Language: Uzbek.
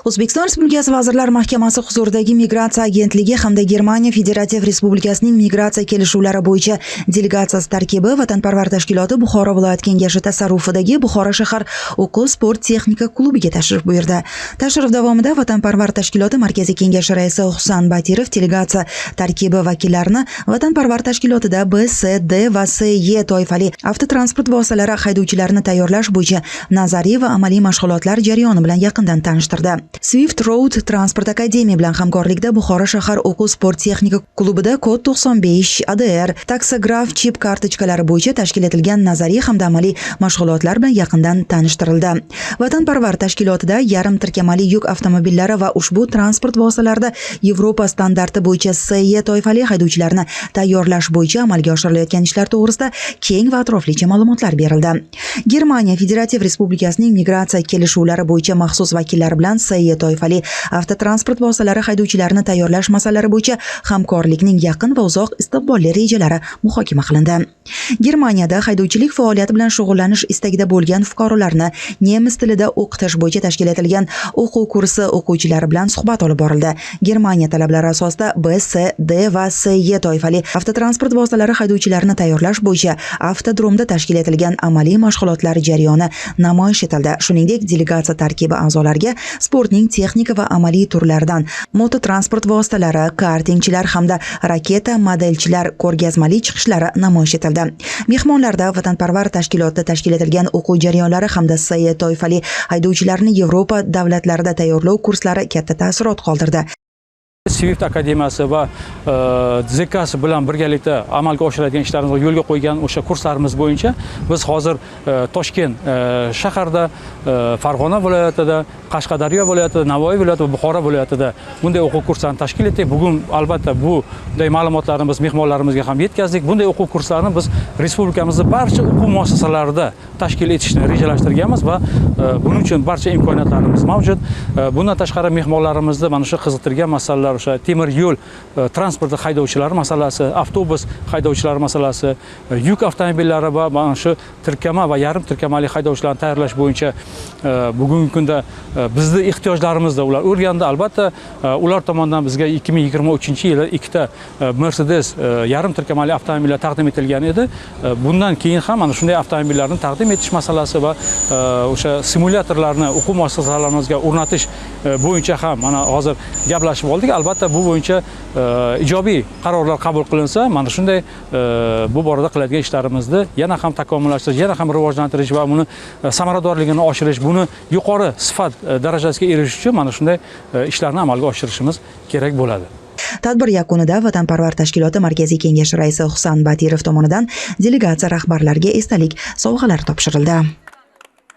O'zbekiston Respublikasi Vazirlar Mahkamasi huzuridagi Migratsiya agentligi hamda Germaniya Federativ Respublikasining migratsiya kelishuvlari bo'yicha delegatsiyasi tarkibi Vatanparvar tashkiloti Buxoro viloyat kengashi tasarrufidagi Buxoro shahar o'quv sport texnika klubiga tashrif buyurdi. Tashrif davomida Vatanparvar tashkiloti Markaziy kengashi raisi Husan Batirov delegatsiya tarkibi vakillarini Vatanparvar tashkilotida B, C, D va C, E toifali avtotransport vositalari haydovchilarini tayyorlash bo'yicha nazariy va amaliy mashg'ulotlar jarayoni bilan yaqindan tanishtirdi. Swift Road Transport Academy bilan hamkorlikda Buxoro shahar o'quv sport texnika klubida kod 95, ADR, taksograf chip kartochkalari bo'yicha tashkil etilgan nazariy hamda amaliy mashg'ulotlar bilan yaqindan tanishtirildi. Vatanparvar tashkilotida yarim tirkamali yuk avtomobillari va ushbu transport vositalarida Yevropa standarti bo'yicha CE toifali haydovchilarni tayyorlash bo'yicha amalga oshirilayotgan ishlar to'g'risida keng va atroflicha ma'lumotlar berildi. Germaniya Federativ Respublikasining migratsiya kelishuvlari bo'yicha maxsus vakillari bilan CE toifali avtotransport vositalari haydovchilarini tayyorlash masalalari bo'yicha hamkorlikning yaqin va uzoq istiqbolli rejalari muhokama qilindi. Germaniyada haydovchilik faoliyati bilan shug'ullanish istagida bo'lgan fuqarolarni nemis tilida o'qitish bo'yicha tashkil etilgan o'quv kursi o'quvchilari bilan suhbat olib borildi. Germaniya talablari asosida B, C, D va CE toifali avtotransport vositalari haydovchilarini tayyorlash bo'yicha avtodromda tashkil etilgan amaliy mashg'ulotlar jarayoni namoyish etildi. Shuningdek, delegatsiya tarkibi a'zolariga sportning texnika va amaliy turlaridan mototransport vositalari, kartingchilar hamda raketa modelchilar ko'rgazmali chiqishlari namoyish etildi. Mehmonlarda Vatanparvar tashkilotida tashkil etilgan o'quv jarayonlari hamda CE toifali haydovchilarni Yevropa davlatlarida tayyorlov kurslari katta taassurot qoldirdi. Swift akademiyasi va ZKS bilan birgalikda amalga oshiradigan ishlarimizni yo'lga qo'ygan o'sha kurslarimiz bo'yicha biz hozir Toshkent shaharda, Farg'ona viloyatida, Qashqadaryo viloyatida, Navoiy viloyati va Buxoro viloyatida bunday o'quv kurslarini tashkil etdik. Bugun albatta bunday ma'lumotlarni biz mehmonlarimizga ham yetkazdik. Bunday o'quv kurslarini biz respublikamizning barcha o'quv muassasalarida tashkil etishni rejalashtirganmiz va buning uchun barcha imkoniyatlarimiz mavjud. Bundan tashqari mehmonlarimizni mana shu qiziqtirgan masalalar, o'sha temir yo'l transporti haydovchilari masalasi, avtobus haydovchilari masalasi, yuk avtomobillari va mana shu tirkama va yarim tirkamali haydovchilarni tayyorlash bo'yicha bugungi kunda bizni ehtiyojlarimizni ular o'rgandi. Albatta, ular tomonidan bizga 2023-yili ikkita Mercedes yarim tirkamali avtomobillar taqdim etilgan edi. Bundan keyin ham mana shunday avtomobillarni taqdim etish masalasi va o'sha simulyatorlarni o'quv muassasalarimizga o'rnatish bo'yicha ham mana hozir gaplashib oldik. Albatta, bu bo'yicha ijobiy qarorlar qabul qilinsa, mana shunday bu borada qiladigan ishlarimizni yana ham takomillashtirish, yana ham rivojlantirish va buni samaradorligini oshirish, buni yuqori sifat darajasiga erishish uchun mana shunday ishlarni amalga oshirishimiz kerak bo'ladi. Tadbir yakunida Vatanparvar tashkiloti Markaziy kengashi raisi Husan Batirov tomonidan delegatsiya rahbarlariga esdalik sovg'alari topshirildi.